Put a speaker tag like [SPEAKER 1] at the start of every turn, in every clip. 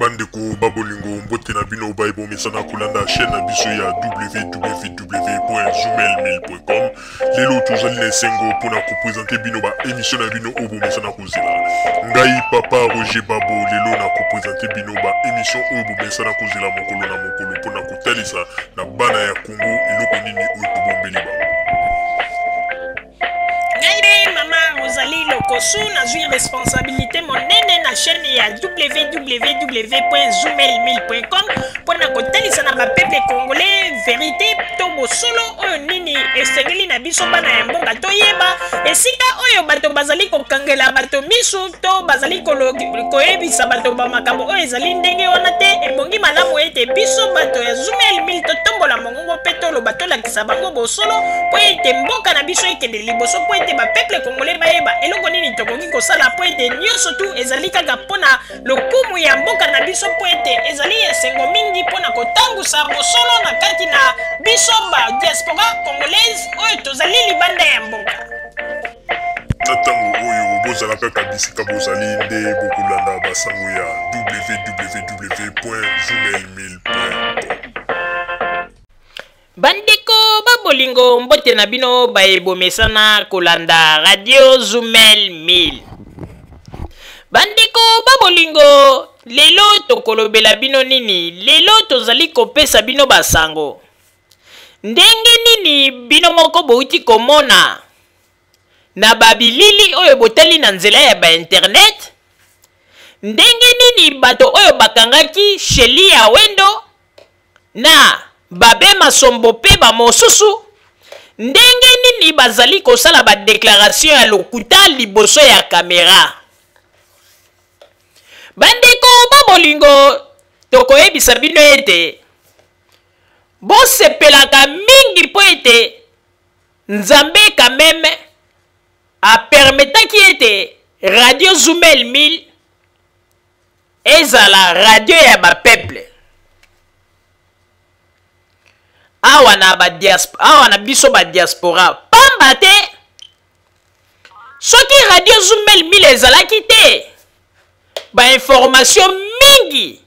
[SPEAKER 1] Bandeko ba bolingo, mbote na bino baye bomesana kolanda chaîne na biso ya www.zoomail1000.com. Lelo tozali na esengo mpona kopresente bino ba émission na bino oyo bomesana kozela. Ngai papa Roger Babo lelo na kopresente bino ba émission oyo bomesana kozela mokolo na mokolo mpona kotalisa na bana ya Congo eloko nini oyo tobombeli bango.
[SPEAKER 2] Ngai nde mama Rosalie Lokosu, nazwi responsabilité monene na chaîne ya www.zoomail1000.com mpo na kotalisa na bapeuple congolais verité to bosolo oyo nini esengeli na biso bana ya mboka toyeba esika oyo bato bazali kokangela bato misu to bazali koyebisa bato bamakambo oyo ezali ndenge wana te. Ebongi malamu ete biso bato ya Zoomail 1000 totombola mongongo mpe toloba, tolakisa bango bosolo mpo ete mboka na biso ekende liboso, mpo ete bapeuple congolais bayeba eloko nini tokoki kosala, mpo ete nyonso tu ezali kaka mpo na lokumu ya mboka na biso, mpo ete ezali esengo mingi mpo na kotangusa bosolo na kati na biso ba diaspora congolaise oyo tozali libanda ya mboka.
[SPEAKER 1] Na ntango oyo bozala kaka bisika bozali nde bokolanda basango ya www.zoomail1000.com.
[SPEAKER 2] Bandeko ba bolingo, mbote na bino baye bomesana kolanda radio Zumel 1000. Bandeko ba bolingo, lelo tokolobela bino nini? Lelo tozali kopesa bino basango ndenge nini bino moko bouti komona na babilili oyo botali na nzela ya ba internet, ndenge nini bato oyo bakangaki Sheli ya Wendo na Babe Masombo mpe bamosusu, ndenge nini bazali kosala ba declaration ya lokuta liboso ya kamera. Bandeko ba bolingo, tokoyebisa bino ete bosepelaka mingi mpo ete Nzambe quand même apermetaki ete radio Zumel 1000 ezala radio ya ba peuple awa na ba awa na biso ba diaspora, pamba te soki radio Zumel 1000 ezalaki te, ba information mingi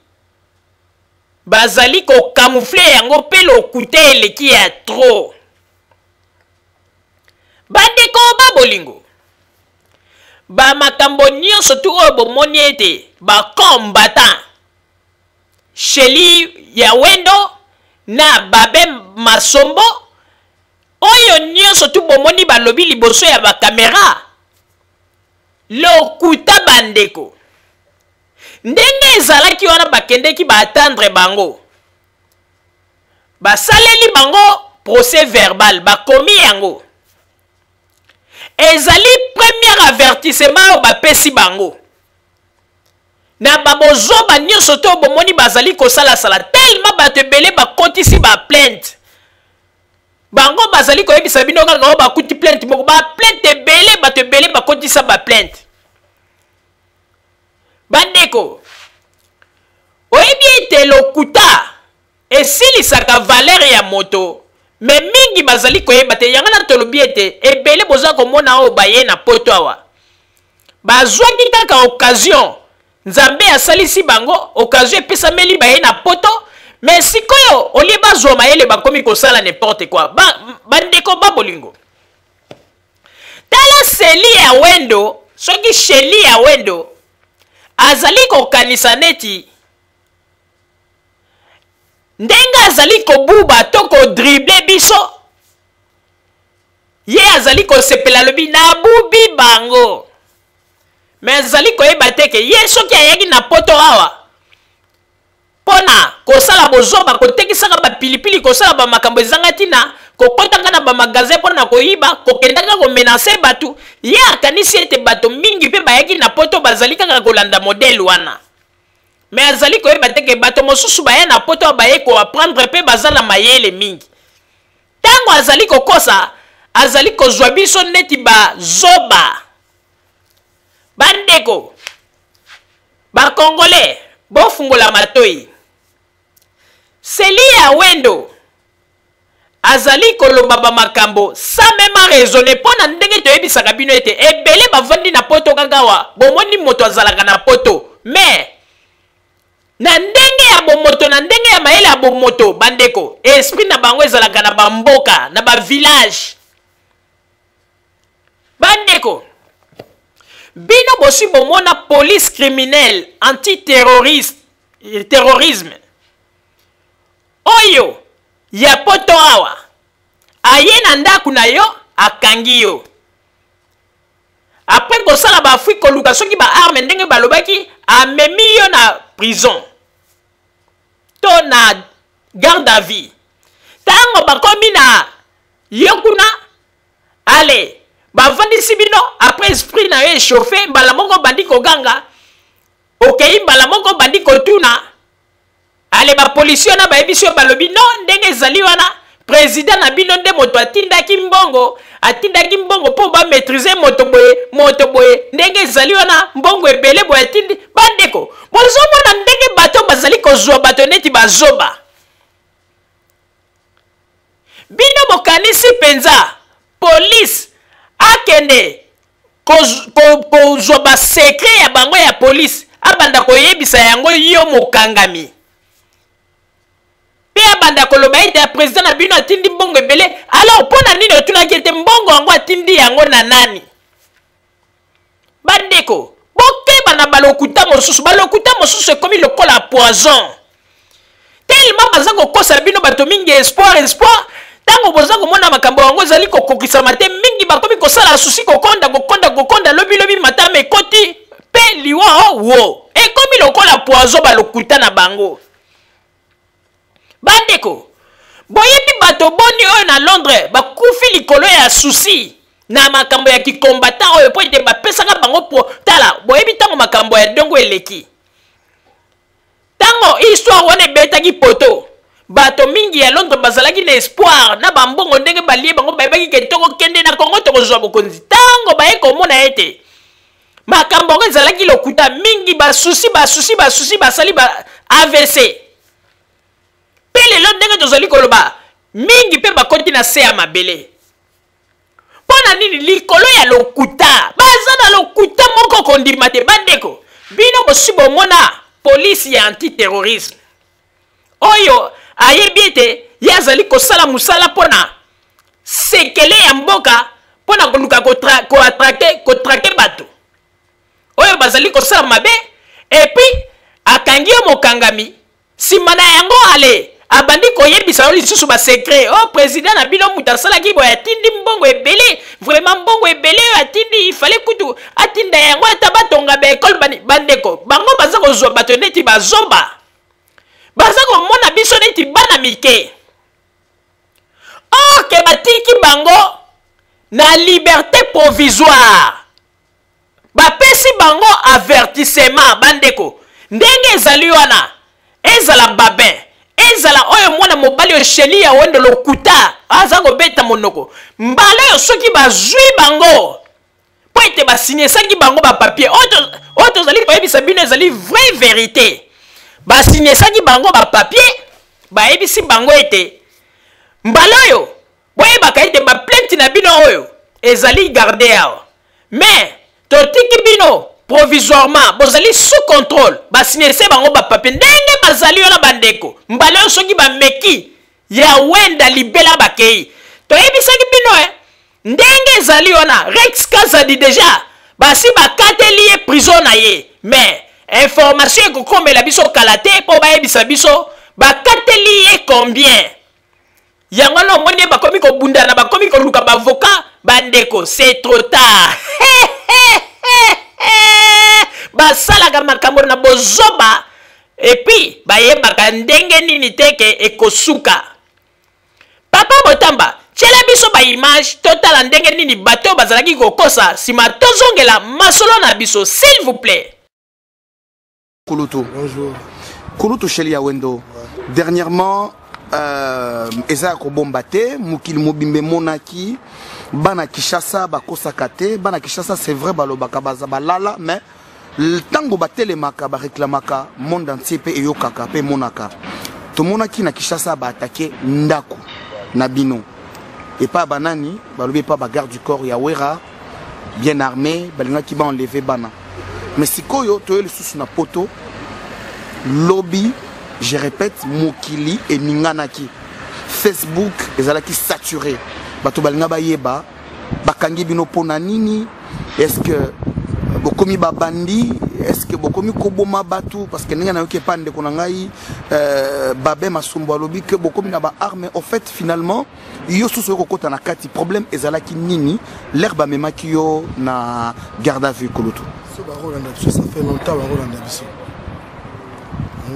[SPEAKER 2] bazali kocamoufle yango mpe lokuta eleki ya trop. Bandeko ba bolingo, ba makambo nyonso tu oyo bomoni ete ba combattant Sheli ya Wendo na Babe Masombo oyo nyonso tu bomoni balobi liboso ya bakamera, lokuta bandeko. Ndenge ezalaki wana, bakendeki baatendre bango, basaleli bango procès verbal, bakomi yango, ezali premier avertissement oyo bapesi bango na babozoba nyonso to bomoni bazali kosalasala. Tellement bato ebele bakotisi baplainte, bango bazali koyebisa bino kaka oyo bakuti plainte moko, baplainte ebele, bato ebele bakotisa baplainte. Bandeko, oyebi ete lokuta esilisaka valeur ya moto, me mingi bazali koyeba te yango. Na tolobi ete ebele boza komona oyo baye na poto awa bazwaki kaka occasion, Nzambe asalisi bango, occasion epesameli, baye na poto. Me sikoyo olie bazwa mayele, bakomi kosala n'importe quoi. Bandeko ba bolingo, tala Seli ya Wendo, soki Sheli ya Wendo azali kokanisa neti ndenge azali kobuba to kodrible biso, ye azali kosepela, alobi nabubi bango. Me azali koyeba te ke ye soki ayaki na poto awa mpo na kosala bozoba, kotekisaka bapilipili, kosala bamakambo ezanga ntina, kokɔtaka na bamagazin mpo na koyiba, kokendaka komenase bato, ye akanisi ete bato mingi mpe bayaki na poto bazali kaka kolanda modele wana. Me azali koyeba te ke bato mosusu baya na poto baye koapprendre mpe baza na mayele mingi. Ntango azali kokosa, azali kozwa biso neti bazoba. Bandeko bakongole, bofungola matoi. Seli ya Wendo azali koloba bamakambo sans même raisonner, mpo na ndenge toyebisaka bino ete ebele bavandi na poto kaka awa. Bomoni moto azalaka na poto, mais Na ndenge ya bomoto, na ndenge ya mayele ya bomoto, bandeko, esprit na bango ezalaka na bamboka, na bavillage. Bandeko, bino bosi bomona police criminelle antiterroriste, terrorisme oyo ya poto awa aye na ndako na yo akangi yo Après kosala ba fouille koluka soki ba armes ndenge balobaki amemi yo na prison to na garde à vue. Tango bakomi na yo kuna ale bavandisi bino après esprit na yo echauffe mbala moko bandi koganga okei mbala moko bandi kotuna Ale ba policiers wana bayebisi yo balobi non ndenge ezali wana president na bino nde moto atindaki mbongo atindaki mbongo mpo ba maîtriser moto boye moto boye ndenge ezali wana mbongo ebele boye atindi bandeko bozomona ndenge bato bazali kozwa bato neti bazoba bino bokanisi mpenza polise akende kozwa basekre ya bango ya polise abanda koyebisa yango yo mokangami mpe abanda koloba ete ya president na bino atindi mbongo ebele alors mpo na nini otunaki ete mbongo yango atindi yango na nani bandeko bokeba na balokuta mosusu balokuta mosusu ekomi lokola poison tellement baza kokosa bino bato mingi espoir espoir ntango boza komona makambo yango ezali kokokisama te mingi bakomi kosala susi kokonda kokonda kokonda lobilobi matama ekoti mpe liwa oh, wo ekomi lokola poison balokuta na bango bandeko boyebi bato boni oyo na londres bakufi likolo ya susi na makambo ya kikombatan oyo mpo ete bapesaka bango po tala boyebi ntango makambo ya dongo eleki Tango histoire wana ebetaki poto, bato mingi ya Londres bazalaki na espoir na bambongo ndenge balie bango bayebaki ke tokokende na Congo tokozwa bokonzi. Tango baye komona ete makambo yango ezalaki lokuta mingi, basusi basusi basusi basali ba AVC. Mpe lelo ndenge tozali koloba mingi mpe bakoti na se ya mabele. Mpo na nini? Likolo ya lokuta. Baza na lokuta moko kondima te. Bandeko, bino bosi bomona polisi ya antiterrorisme oyo ayebi ete ye azali kosala mosala mpo na sekele ya mboka mpo na koluka kotrake bato oyo bazali kosala mabe epuis akangi yo mokangami Sima na yango ale abandi koyebisa yo lisusu ba secret. Oh president na bino moto asalaki boye atindi mbongo ebele, vraiment mbongo ebele oyo atindi il fallait kutu atinda yango ata batonga ba école bani bandeko bango baza kozwa bato neti bazoba. Baza komona biso neti bana mike. Or ke batiki bango na liberté provisoire. Bapesi bango avertissement bandeko ndenge ezali wana ezala babin ezala oyo mwana mobali oyo sheli ya wendo lokuta aza kobeta monoko mbala oyo soki bazwi bango mpo ete basinyesaki bango bapapier oyo tozali koyebisa bino ezali vraie verité basinyesaki bango bapapier bayebisi bango ete mbala oyo boyebaka ete baplainte na bino oyo ezali garde awa mais totiki bino provisoirement bozali sous contrôle basinyese bango bapapier ndenge bazali wana bandeko mbala oyo soki bameki ya wenda libela bakei toyebisaki bino eh, ndenge ezali wana rex kazadi deja basi bakateli ye prison na ye mais information ekokomela biso kala te mpo bayebisa biso bakateli ye combien yango wana omoni ye bakomi kobundana bakomi koluka bavoka bandeko c'est trop tard basalaka makambo na bozoba epuis bayebaka ndenge nini te ke ekosuka papa botamba tyela biso baimage totala ndenge nini bato oyo bazalaki kokosa nsima tozongela masolo na biso s'il vous plaît
[SPEAKER 3] Kulutu. Bonjour. Kulutu Sheli ya Wendo. Ouais. Dernièrement, euh, eza ya kobomba te mokili mobimba emonaki bana Kinshasa bakosaka te bana Kinshasa c'est vrai balobaka baza balala mais ntango batelemaka bareklamaka monde entier mpe eyokaka mpe emonaka tomonaki na Kinshasa baatake ndako na bino epai banani balobi epai bagarde du corps ya Wera bien armé balingaki ba enlever bana mais sikoyo toye lisusu na poto Lobi, je répète, mokili eninganaki. Facebook ezalaki saturé. Bato balinga bayeba bakangi bino pona nini? Est-ce que bokomi babandi? Est-ce que bokomi koboma bato? Parce que ndenge nayoki epa ndeko na ngai Babe Masumbu alobi que bokomi na ba armes. Au fait, finalement, yo susu oyo kokota na kati, problème ezalaki nini l'heure bamemaki yo na garde à vue, kulutu?
[SPEAKER 4] So bakolanda biso, ça fait longtemps bakolanda biso.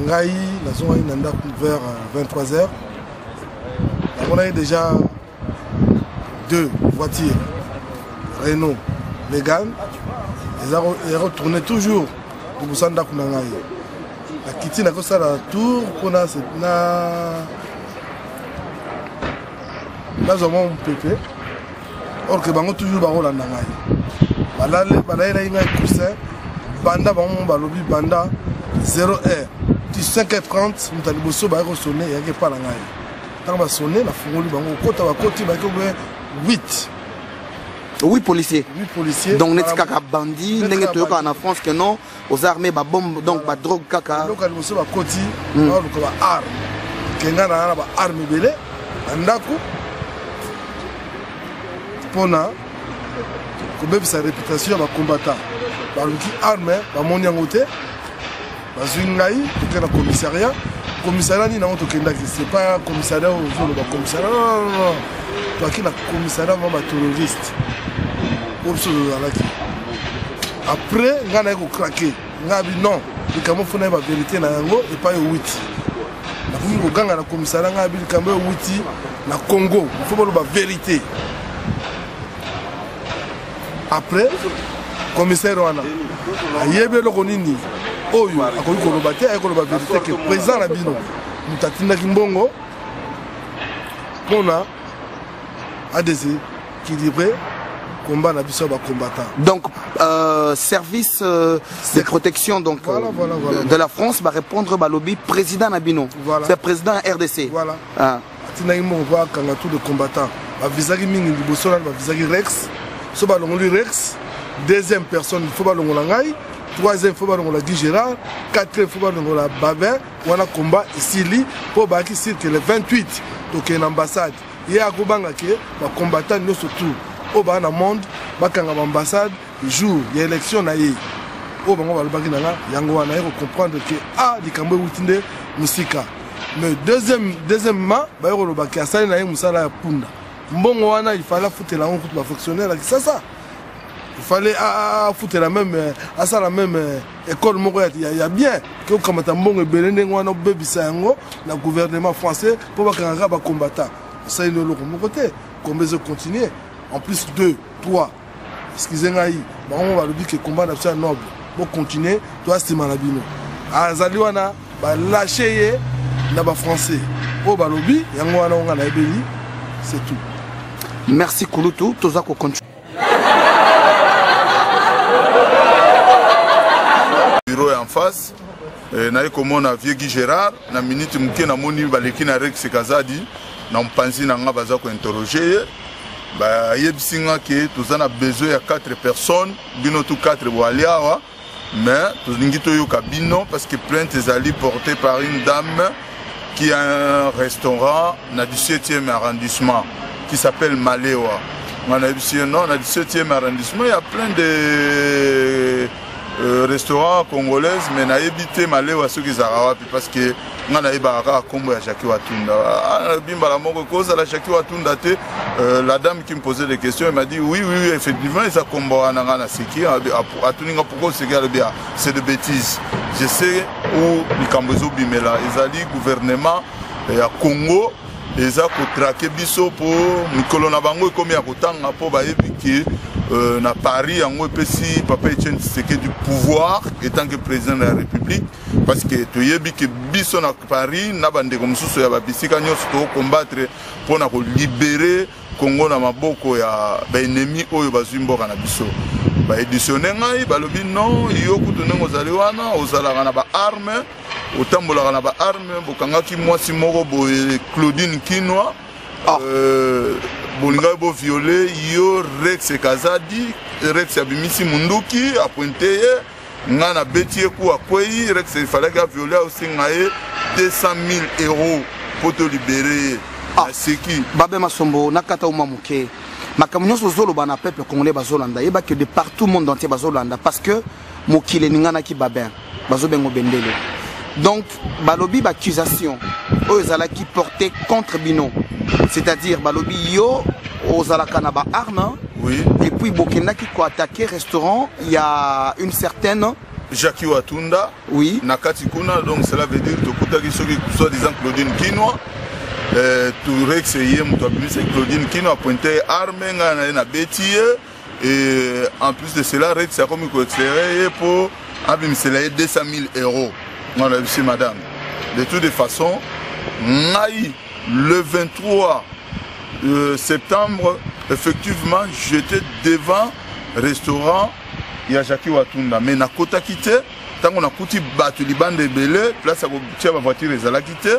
[SPEAKER 4] Ngai nazongaki na ndako vers 23 heures, namonaki déjà deux voitures Renault Megane eza retourne toujours liboso ya ndako na ngai. Nakiti, nakosala tour mpona na nazwa mwa mopepe, or que bango toujours bakolanda ngai. Balayelaki ngai coussin banda bango balobi banda 0 heure ti 5 h 30. Moto ya liboso bayaki kosonner, eyaki epa na ngai. Ntango basonner, nafungoli bango kokota, bakoti, bayaki kobe 8.
[SPEAKER 3] 8 policiers?
[SPEAKER 4] 8 policiers.
[SPEAKER 3] Donc neti kaka bandi ndenge toyokaka na France que non, oza armé, babombe, donc badrogue kaka.
[SPEAKER 4] Eloko ya liboso bakoti, baluka baarme kenga na na baarme ebele na ndako mpona kobebisa réputation ya bacombattant. Baluki arme, bamoni yango te, bazwi ngai, toke na commissariat. Commissariat nini yango tokendaki? C'est pas commissariat oyo ozoloba commissariat, non, non, non. Toaki na commissariat mwa baterroriste oyo biso tozalaki. Après, ngai naye kocraquer, ngai abi non, likambo faut nayeba vérité na yango epai owuti. Nakomi koganga na commissariat, ngai abi likambo oyo ewuti na Congo, faut baloba vérité. Après, commissaire wana ayebi eloko nini oyo akoki koloba te, aye koloba vérité que président na bino moto atindaki mbongo mpona adéséquilibré combat na biso ya bacombattant.
[SPEAKER 3] Donc service de protection, donc
[SPEAKER 4] voilà.
[SPEAKER 3] de la France va répondre, balobi président na bino.
[SPEAKER 4] Voilà.
[SPEAKER 3] C'est président RDC.
[SPEAKER 4] Voilà.
[SPEAKER 3] Ah.
[SPEAKER 4] Atindaki mbongo mpo akanga tout le combattant. Bavisaki mingi liboso nani? Bavisaki Rex. So balongoli Rex, deuxième personne faut balongola ngai, troisième faut balongola Guy Gérard, quatrième faut balongola Babin. Wana combat esili mpo bayaki sûr que le 28 tokende na ambassade. Ye akobanga que bacombattant nyonso tout oyo baa na monde bakanga baambassade jour ya élection na ye. Oyo bango balobaki na nga yango wana, ye kocomprendre que a likambo ewuti nde mosika. Mais deuxièmement, baye kolobaki asali na ye mosala ya punda. Mbongo wana, il fallait afutela yango kutu bafonctionnaire ya Kisasa, il fallait afutela même, asala même école moko ya bien que okamata mbongo ebele ndenge wana, obebisa yango na gouvernement français mpo bakangaka bacombattant. Osali nde eloko moko te, combat ezocontinue. En plus, deux, trois, excuse ngai, bango balobi que combat na biso ya noble, bocontinue, toya nsima na bino. Azali wana, balâcher ye na bafrançais oyo balobi yango wana. Onga nayebeli, c'est tout.
[SPEAKER 3] Merci kulutu, toza kocontinue.
[SPEAKER 5] Bureau en face, naye komona vieux Guy Gérard. Na minute moke, namoni baleki na Rex Kazadi na mopanzi na nga, baza kointerroger ye. Bayebisi nga que toza na besoin ya 4 personnes, bino tu 4 boali awa, mais tolingi toyoka bino parce que plainte ezali portée par une dame qui a un restaurant na 17e arrondissement qui s'appelle Malewa. Nga nayebisi ye non, na 17e arrondissement il y a plein de restaurants congolaises, mais nayebi te Malewa soki ezalaka wapi, parce que nga nayebaka kaka nkombo ya Jackie Watunda. Nalobi mbala moko ekozala Jackie Watunda te. La dame qui me posait des questions, elle m'a dit oui, effectivement, eza nkombo wana. Nga naseki, atuni nga pourquoi oseki? Alobi ah, c'est de bêtises, je sais où likambo ezobimela, ezali gouvernement ya Congo eza kotraquer biso mpo mikolo na bango ekomi ya kotanga, mpo bayebi que na Paris yango epesi papa Etienne Tshisekedi pouvoir étant que président de la République, parce que toyebi que biso na Paris na bandeko mosusu ya babisika nyonso tokocombattre mpona kolibérer Congo na maboko ya baennemi oyo bazwi mboka na biso. Baauditionner ngai, balobi non, yo kutu ndenge ozali wana, ozalaka na baarme, otambolaka na baarme, bokangaki mwasi moko boye, Claudine Kinwa.
[SPEAKER 3] Ah.
[SPEAKER 5] Bolingaki bovioler yo Rex Kazadi, Rex abimisi munduki, apointer ye. Nga nabeti ye coup akwei, Rex il fallait aviole aosenga ye 200 000 euros mpo tolibere ye.
[SPEAKER 3] Ah, naseki. Babin Masombo, nakata uma moke. Makambo nyonso ozoloba na peuple congolais bazolanda, yeba que de partout monde entier bazolanda parce que mokili eninganaki. Babin, bazobengo bendele. Donc balobi baaccusation oyo ezalaki porté contre bino, c'est-à-dire balobi yo ozalaka na baarme.
[SPEAKER 5] Oui.
[SPEAKER 3] Et puis bokendaki koattaquer restaurant, il y a une certaine
[SPEAKER 5] Jackie Watunda.
[SPEAKER 3] Oui.
[SPEAKER 5] Na kati kuna, donc cela veut dire tokutaki soki soi-disant Claudine Kinwa. Rex ye moto abimisaki Claudine Kinwa, apointe arme, ngai na ye nabeti ye. Et en plus de cela, Rex akomi koexclairer ye mpo abimisela ye 200 000 euros. Ngai nayebisi madame, de toute façon ngai le 23 septembre, effectivement j'étais devant restaurant ya Jackie Watunda, mais nakotaki te. Ntango nakuti bato libanda ebele, place ya kotia bavoiture ezalaki te.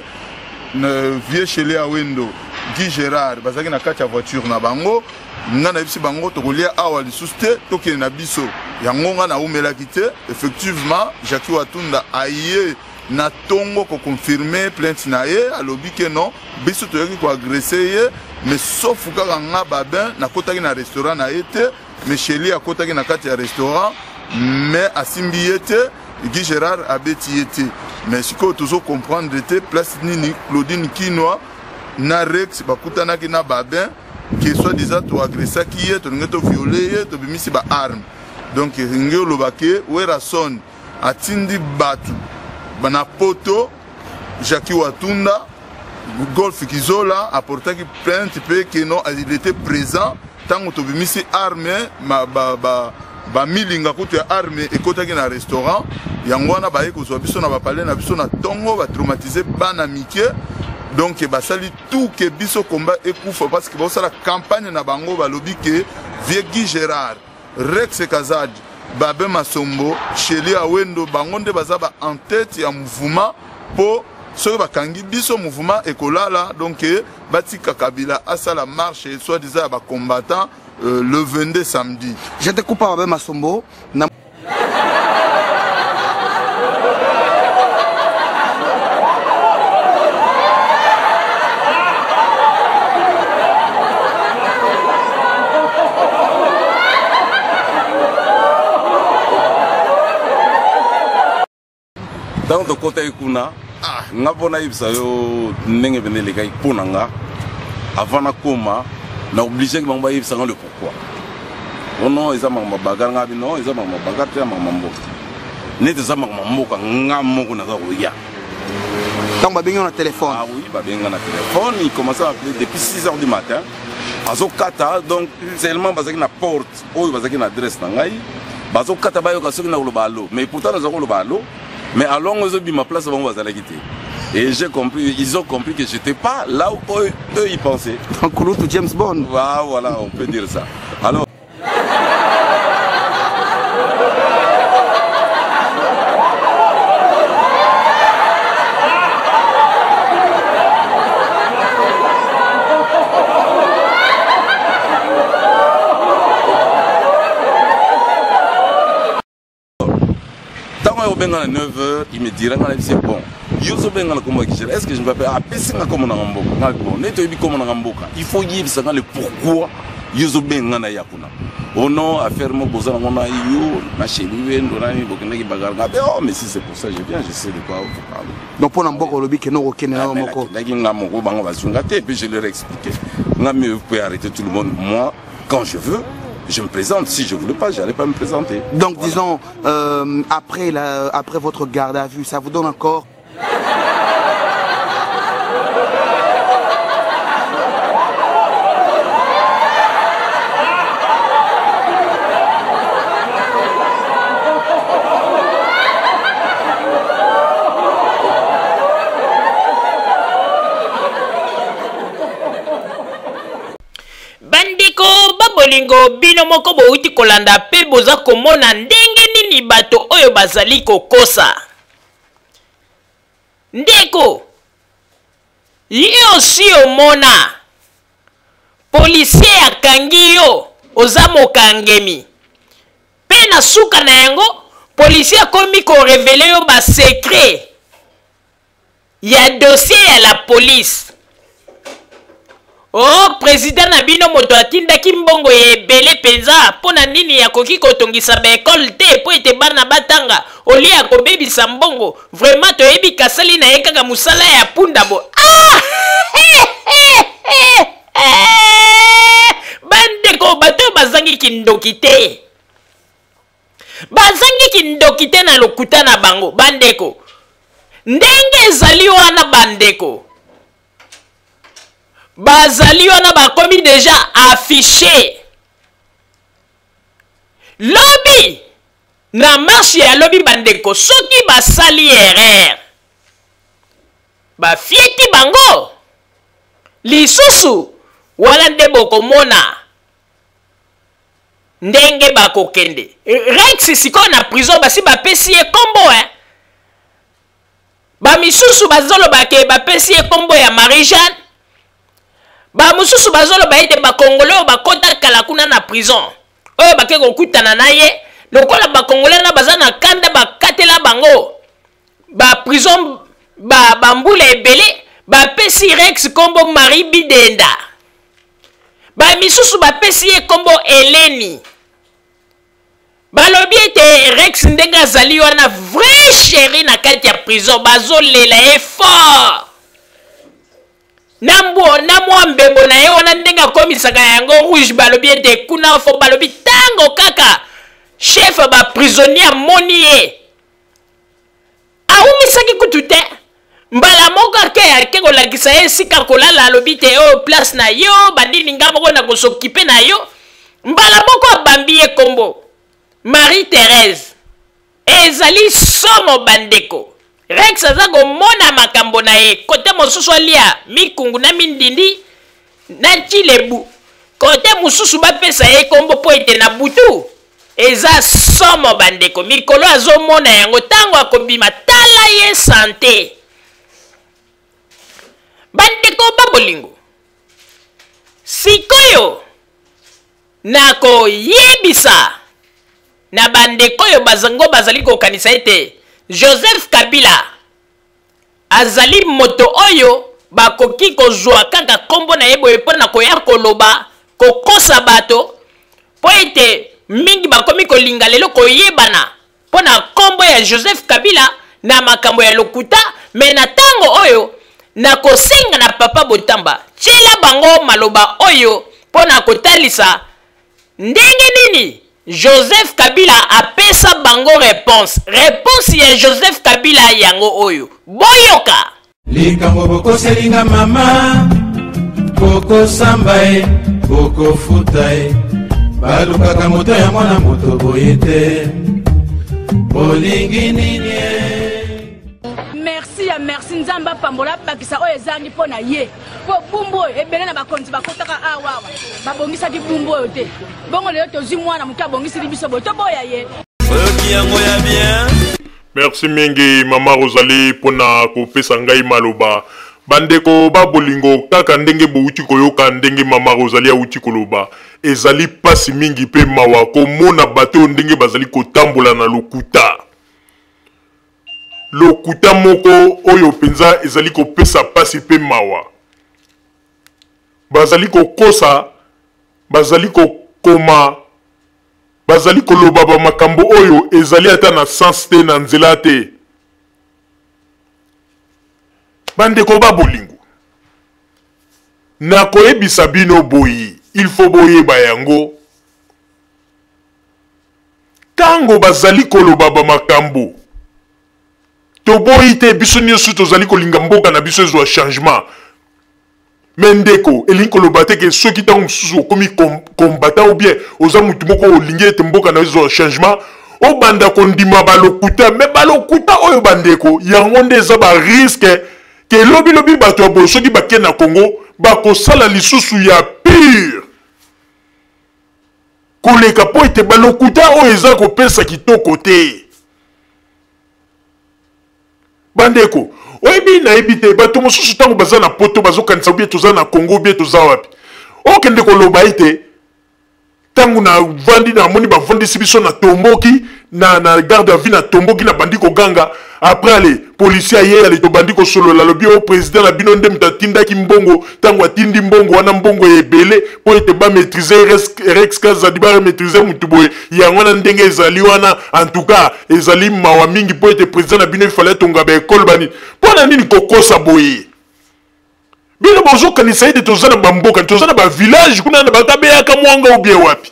[SPEAKER 5] Vieux Chele Awendo, Guy Gérard bazalaki na kati ya voiture na bango. Nga nayebisi bango tokolia awa lisusu te, tokende na biso. Yango nga naumelaki te. Effectivement Jackie Watunda aye na tongo koconfirme plainte na ye, alobi ke non, biso toyaki koagresse ye, mais sauf kaka nga Babin nakotaki na restaurant na ye te, mais Sheli akotaki na kati ya restaurant mais asimbi ye te, Guy Gérard abeti ye te. Mais sikoyo tozo comprendre te place nini Claudine Kinwa na Rex bakutanaki na Babin ke soi-disant toagressaki ye, tolingi toviole ye, tobimisi ba arme. Donc nge oloba ke Werrason atindi bato na poto, Jackie Watunda, Golf Kizola aportaki plainte mpe ke non, il était présent ntango tobimisi arme, bamilinga kutu ya arme ekotaki na restaurant. Yango wana baye kozwa biso na bapale na biso na ntongo, batraumatise bana mike. Donc basali tout ke biso combat ekufa, parce que baosala campagne na bango, balobi ke vieux Guy Gérard, Rex Kazadi, Babin Masombo, Sheli Awendo, bango nde baza ba en tête ya mouvement, po soki bakangi biso mouvement ekolala. Donc batika Kabila asala marche soi-disant ya bacombattant le 22 samedi.
[SPEAKER 3] Je te coupe, Babin Masombo. Na
[SPEAKER 6] Ntango tokɔtaki kuna, nga mpo nayebisa yo ndenge pene elekaki mpo na nga, avant nakóma na obligeki bango bayebisa nga le pourquoi. Oh non, eza makambo ya bagarre. Nga bi non, eza makambo ya bagarre te, ya makambo ya mboka. Neti eza makambo ya mboka, nga moko naza koya.
[SPEAKER 3] Ntango babengi yo na telefone?
[SPEAKER 6] Ah oui, babengi nga na telefone. Il commençait à appeler depuis 6 heures du matin, azokata. Donc seulement bazalaki na porte oyo, bazalaki na adresse na ngai, bazokata bayoka soki na koloba allo. Mais pourtant naza koloba allo, mais alongo ezobima place bango bazalaki te. Et j'ai compris, ils ont compris que j'étais pas là où eux, eux ils pensaient.
[SPEAKER 3] Kulutu James Bond.
[SPEAKER 6] Ah, voilà, on peut dire ça. Alors, ntango oyo obenga na 9 heures, il me dira, nga nayebisi, bon, yo ozobenga na kombo ya Kishela, est ce que je me rappelle apesi nga kombo nanga mboka? Nga bon, neti oyebi kombo nanga mboka, il faut yebisa nga le pourquoi yo ozobenga nga na ya kuna. Oh non, affaire moko boza nango na yo na Sheli Wendo nani, bokendaki bagarre. Nga oh, mais si c'est pour ça, je viens, je sais de quoi vous parlez.
[SPEAKER 3] Donc mpo na mboka olobi kende okokende na yo moko.
[SPEAKER 6] Nakendaki nga moko, bango bazunga te. Et puis je leur ai expliqué, nga mais vous pouvez arrêter tout le monde, moi quand je veux je me présente, si je voulais pas, j'allais pas me présenter.
[SPEAKER 3] Donc voilà. Disons, après votre garde à vue, ça vous donne encore
[SPEAKER 2] Bandeko babolingo, bino moko bouti kolanda mpe boza komona ndenge nini bato oyo bazali kokosa. Ndeko, yo osi omona policier akangi yo, oza mokangemi, mpe na suka na yango Policier akomi ko reveler yo ba secret ya dossier ya la police. Oh, president na bino moto atindaki mbongo ya ebele mpenza mpo na nini akoki kotongisa baekole te mpo ete bana batanga olie ya kobebisa mbongo vraiment toyebi kasali na ye kaka mosala ya punda bo ah! Bandeko, bato oyo bazangi kindoki te, bazangi kindoki te na lokuta na bango. Bandeko, ndenge ezali wana, bandeko bazali wana, bakomi deja affiche lobi na marche ya lobi. Bandeko, soki basali erreur, bafieti bango lisusu wana nde bokomona ndenge bakokende. Rex sikoyo na prison basi bapesi ye kombo, eh? Bamisusu bazoloba ke bapesi ye kombo ya Marie Jeanne, bamosusu bazoloba ete bakongole oyo bakota kala kuna na prison oyo bake kokutana na ye, lokola bakongole na baza na kanda, bakatela bango baprison bambula ba ebele, bapesi Rex kombo Marie Bidenda, bamisusu bapesi ye kombo Eleni. Balobi ete Rex ndenge azali wana vrai chéri na kati ya prison, bazolela ye fort na mbo na mwa mbebo na ye wana ndenge akomisaka yango rouge. Balobi ete kuna fo, balobi ntango kaka chef ya baprisonnier amoni ye, awumisaki kutu te, mbala moko ake ake kolakisa ye esika kolala. Alobi te oyo place na yo, banini, nga moko na kosokipe na yo. Mbala moko abambi ye kombo Marie Therese. Ezali somo, bandeko. Rex aza komona makambo na ye kote mosusu, alia mikungu na mindindi na cilebu, kote mosusu bapesa ye kombo mpo ete na butu. Eza somo, bandeko. Mikolo azomona yango ntango akobima, tala ye sante. Bandeko babolingo, sikoyo nakoyebisa na bandeko oyo bazango bazali kokanisa ete Joseph Kabila azali moto oyo bakoki kozwa kaka nkombo na ye boye mpo na koya koloba kokosa bato, mpo ete mingi bakomi kolinga lelo koyebana mpo na nkombo ya Joseph Kabila na makambo ya lokuta. Me na ntango oyo nakosenga na Papa Botamba, tiela bango maloba oyo mpo na kotalisa ndenge nini Joseph Kabila apesa bango réponse. Réponse ya Joseph Kabila yango oyo, boyoka.
[SPEAKER 7] Likambo bokoseli nga mama, bokosamba ye, bokofuta ye. Balukaka moto ya mwana moto boye te. Bolingi nini ye?
[SPEAKER 8] Merci ya merci, Nzambe apambola, abakisa oyo ezangi mpo na ye, mpo bumbu oyo ebele na bakonzi bakotaka awa awa babongisaki bumbu oyo te. Bongo lelo tozwi mwana moke abongisili biso boye, toboya ye?
[SPEAKER 1] Oyoki yango ya bien. Merci mingi mama Rosalie pona kopesa ngai maloba. Bandeko ba bolingo, kaka ndenge bowuti koyoka ndenge mama Rosalie awuti koloba, ezali pasi mingi pe mawa komona bato oyo ndenge bazali kotambola na lokuta. Lokuta moko oyo penza ezali kopesa pasi pe mawa. Bazali kokosa, bazali kokoma, bazali koloba ba makambo oyo ezali ata na sens te, na nzela te. Bandeko ba bolingo, nakoyebisa bino boye, il faut boyeba yango. Tango bazali koloba ba makambo, toboyi te, biso nyonso tozali kolinga mboka na biso ezwa changement. Me ndeko, elingi koloba te ke soki ntango mosusu okomi combattant ou bien oza motu moko olingi ete mboka na yo ezwa changement, obanda kondima balokuta. Me balokuta oyo, bandeko, yango nde eza bariske ke lobilobi bato ya boye soki bake na Congo bakosala lisusu ya pire koleka, mpo ete balokuta oyo eza kopesa kitoko te. Bandeko, oyebi, nayebi te, bato mosusu ntango baza na poto bazokanisa obie toza na Congo obie toza wapi. Okende koloba ete ntango navandi namoni bavandisi biso na tomboki, na, na garde à vue, natomboki, nabandi koganga. Après ale policier aye, ale tobandi kosolola, alobi o président na bino nde moto atindaki mbongo. Ntango atindi mbongo wana, mbongo ebele mpo ete bamaîtrise Rex Kazadi, bamaîtrise motu boye. Yango wana ndenge ezali wana, en tout cas ezali mawa mingi mpo ete président na bino ifale atonga baekole bani. Mpo na nini kokosa boye? Bino bozokanisa ete toza na bamboka, toza na bavillage kuna na bakabeyaka mwanga ou bien wapi?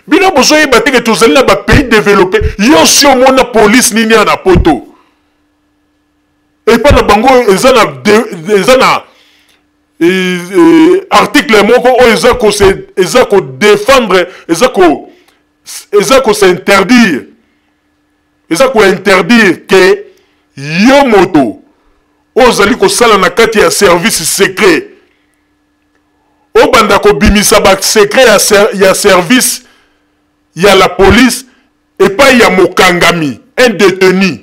[SPEAKER 1] Bino bozoyeba te ke tozali na bapays développé. Yo si omona police nini ya na poto, epa na bango eza na, eza na article moko oyo eza ko eza kodéfendre, eza kos'interdire, eza kointerdire ke yo moto oyo ozali kosala na kati ya service secret obanda kobimisa basecret ya service ya la police epai ya mokangami, un détenu.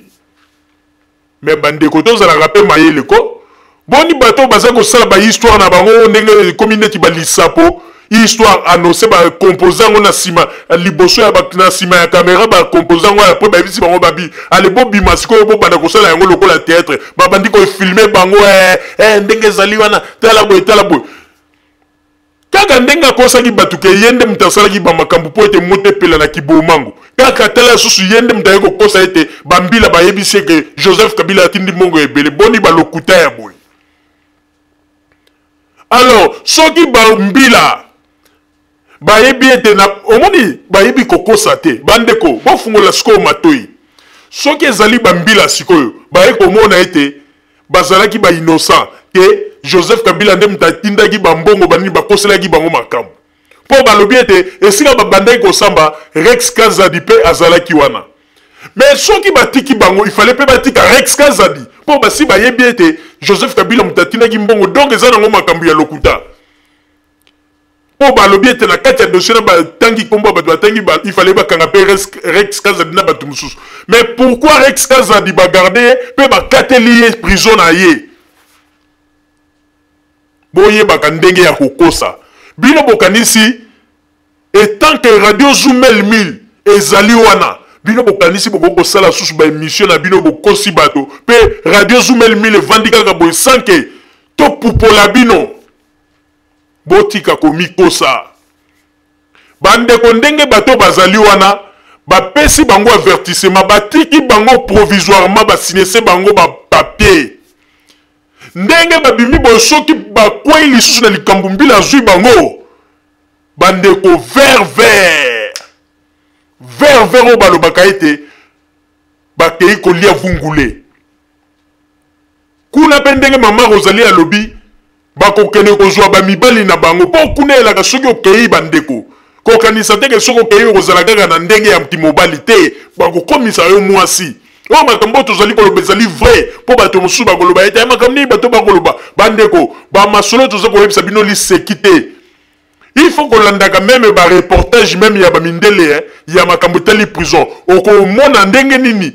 [SPEAKER 1] Me bandeko, tozalaka mpe mayele ko. Boni bato baza kosala bahistoire na bango ndenge ekomi neti balisapo, histoire annoncé, bacompose yango na nsima, liboso ya na nsima ya caméra, bacompose yango. Après bayebisi bango, babi ale bobima sikoyo, bobanda kosala yango lokola théâtre. Babandi kofilme bango ndenge ezali wana, tala boye, tala boye. Kaka ndenge akosaki bato ke ye nde moto asalaki bamakambo mpo ete moto epela na kibomango, kaka tala susu ye nde moto aye kokosa ete bambila bayebisi eke Joseph Kabila atindi mbongo ebele. Boni balokuta ya boye? Alors soki bambila bayebi ete na omoni bayebi kokosa te, bandeko bofungola sikoyo matoi. Soki ezali bambila sikoyo baye komona ete bazalaki bainnocent ke Joseph Kabila nde moto atindaki bambongo banini, bakoselaki bango makambo, mpo balobi ete esika babandaki kosamba, Rex Kazadi mpe azalaki wana. Mais soki batiki bango, ifale mpe batika Rex Kazadi, mpo basi bayebi ete Joseph Kabila moto atindaki mbongo. Donc eza nango makambo ya lokuta, mpo balobi ete na kati ya dossier na batangi nkombo ya bato batangi, ifale bakanga mpe Rex Kazadi na bato mosusu. Mais pourquoi Rex Kazadi bagarde ye mpe bakateli ye prison na ye? Boyebaka ndenge ya kokosa. Bino bokanisi etant que Radio Zumel 1000 ezali wana, bino bokanisi bokoki kosala susu baémission na bino, bokosi bato, mpe Radio Zumel 1000 evandi kaka boye sans ke topupola bino. Botika komikosa, bandeko. Ndenge bato bazali wana, bapesi bango avertissement, batiki bango provisoirement, basignese bango bapapier. Ndenge babimi boye, soki bakwei lisusu na likambo mbila azwi bango, bandeko, vert vert vert vert oyo balobaka ete bakei kolia vungule kuna. Mpe ndenge mama Rosalie alobi, bakokende kozwa bamibali na bango, mpo kuna elaka soki okei, bandeko, kokanisa te ke soki okei okozala kaka na ndenge ya kimobali te, bakokomisa yo mwasi. Oyo makambo oyo tozali koloba ezali vrai, mpo bato mosusu bakoloba ete makambo nini bato bakoloba. Bandeko, bamasolo toza koyebisa bino liseki te. Il faut kolandaka même bareportage même ya bamindele ya makambo etali prison. Okomona ndenge nini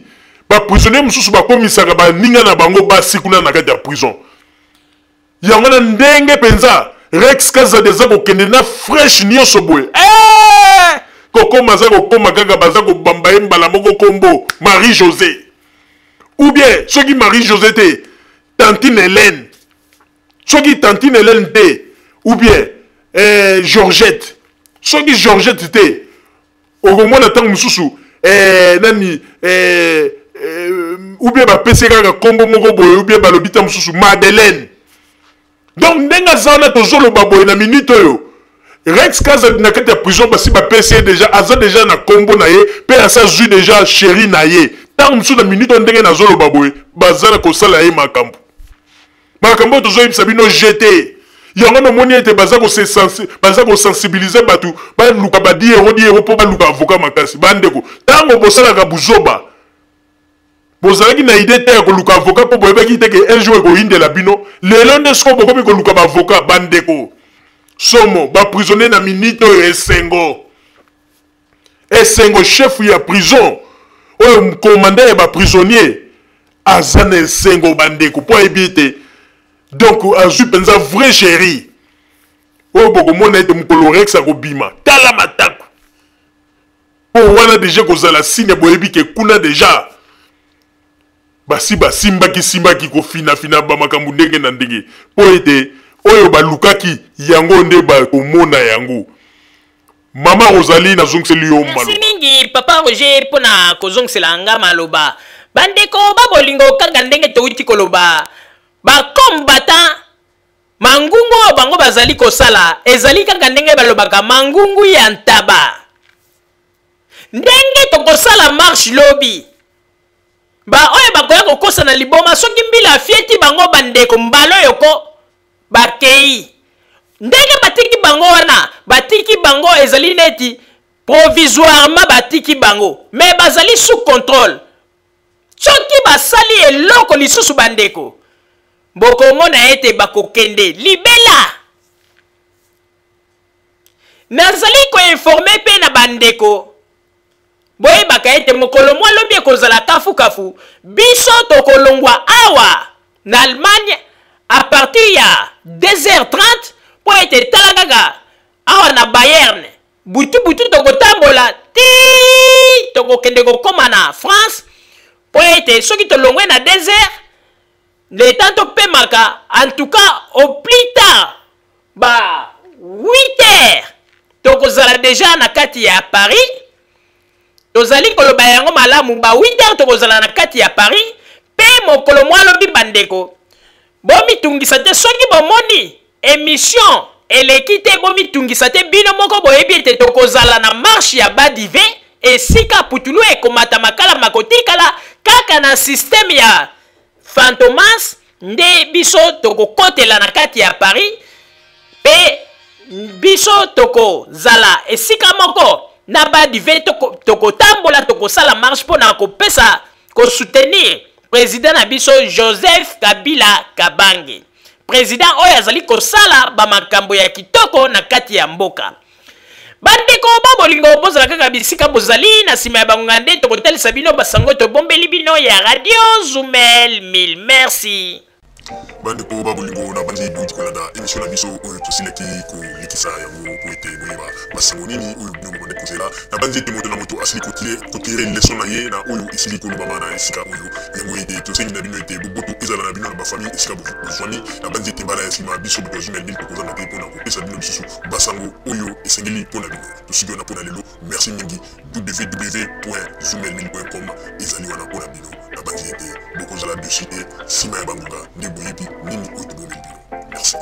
[SPEAKER 1] baprisonnier mosusu bakomisaka baninga na bango basi kuna na kati ya prison. Yango na ndenge mpenza Rex Kazadi aza kokende na fraîche nyonso boye, kokoma aza kokoma kaka, baza kobamba ye mbala moko kombo Marie José, ou bien soki Marie José te, tantine Hélène, soki tantine Hélène te, ou bien Georgette, soki Georgette te, okomona ntango mosusu nani ou bien bapesi kaka nkombo moko boye, ou bien balobi ntango mosusu Madeleine. Donc ndenge aza wana, tozoloba boye na minute oyo, Rex Kazadi na kati ya prison basi bapesi ye déjà, aza déjà na nkombo na ye, mpe asi azwi déjà chéri na ye. Ntango mosusu na minute oyo, ndenge nazoloba boye, baza na kosala ye makambo. Makambo oyo tozoyebisa bino gt yango, nomoni ete baza kosensibilize bato baluka badiero diero mpo baluka avocat makasi. Bandeko, ntango bosalaka buzoba, bozalaki na idée te ya koluka avocat, mpo boyebaki te ke un jour ekoyindela bino. Lelo nde sikoyo bokomi koluka baavocat. Bandeko, somo, baprisonnier na minute oyo esengo, esengo. Chef ya prison oyo, commandant ya baprisonnier, aza na esengo, bandeko, mpo ayebi ete donc azwi mpenza vrai chéri oyo. Bokomona ete mokolo Rex akobima, tala matako. Mpo wana deja ekozala signe boyebi ke kuna deja basi basimbaki simbaki kofinafina bamakambo ndenge na ndenge mpo ete oyo balukaki yango nde bakomona yango. Mama Rosalie, nazongiseli yo maloba.
[SPEAKER 2] Merci mingi papa Roger mpo na kozongisela nga maloba. Bandeko ba bolingo, kaka ndenge towuti koloba, ba combattants mangungu oyo bango bazali kosala ezali kaka ndenge balobaka mangungu ya ntaba. Ndenge tokosala marche lobi, baoyo bakoya kokosa na liboma soki mbila afieti bango bandeko mbala oyo ko bakei ndenge batiki bango wana, batiki bango ezali neti provisoirement batiki bango, mais bazali sous contrôle. Soki basali eloko lisusu bandeko, bokomona ete bakokende libela. Nazali koinforme mpe na bandeko, boyebaka ete mokolo mwa lobi ekozala kafukafu. Biso tokolongwa awa na Allemagne à partir ya 2h30 mpo ete tala kaka awa na Bayern butu butu tokotambola ti tokokende kokoma na France, mpo ete soki tolongwe na 2h le temps topemaka, en tout cas au plus tard ba 8h tokozala deja na kati ya Paris. Tozali koloba yango malamu, ba 8h tokozala na kati ya Paris. Mpe mokolo mwa lobi bandeko, bomitungisa te soki bomoni émission eleki te, bomitungisa te, bino moko boyebi ete tokozala na marche ya Badive esika putulu ekomata makala makotikala kaka na système ya Fantomas nde biso tokokotela na kati ya Paris, mpe biso tokozala esika moko na Badive, tokotambola, tokosala marche mpo na kopesa kosoutenir président na biso Joseph Kabila Kabange, président oyo azali kosala bamakambo ya kitoko na kati ya mboka. Bandeko ba bolingo, bozala kaka bisika bozali, na nsima ya bangonga nde tokotalisa bino basango tobombeli bino ya Radio Zumel 1000. Merci.
[SPEAKER 1] Bandeko ba bolingo, na bandi bouti kolanda émission na biso oyo tosilaki kolekisa yango mpo ete boyeba basango nini oyo bino bobandaki kozela. Na bandi ete moto na moto asili kotire leson na ye na oyo esili kolobama na esika oyo yango, ete tosengi na bino ete boboto ezala na bino na bafamille esika bozwami. Na bandi ete mbala ya nsima biso bato ya Zumel 1000 tokozanga te mpo na kopesa bino lisusu basango oyo esengeli mpo na bino. Tosuki wana mpo na lelo. Merci mingi. www.zumel1000.com ezali wana mpo na bino. Nabanzi ete bokozala dessus te nsima ya bangonga nde boyebi nini oyo tobombeli bino. Merci.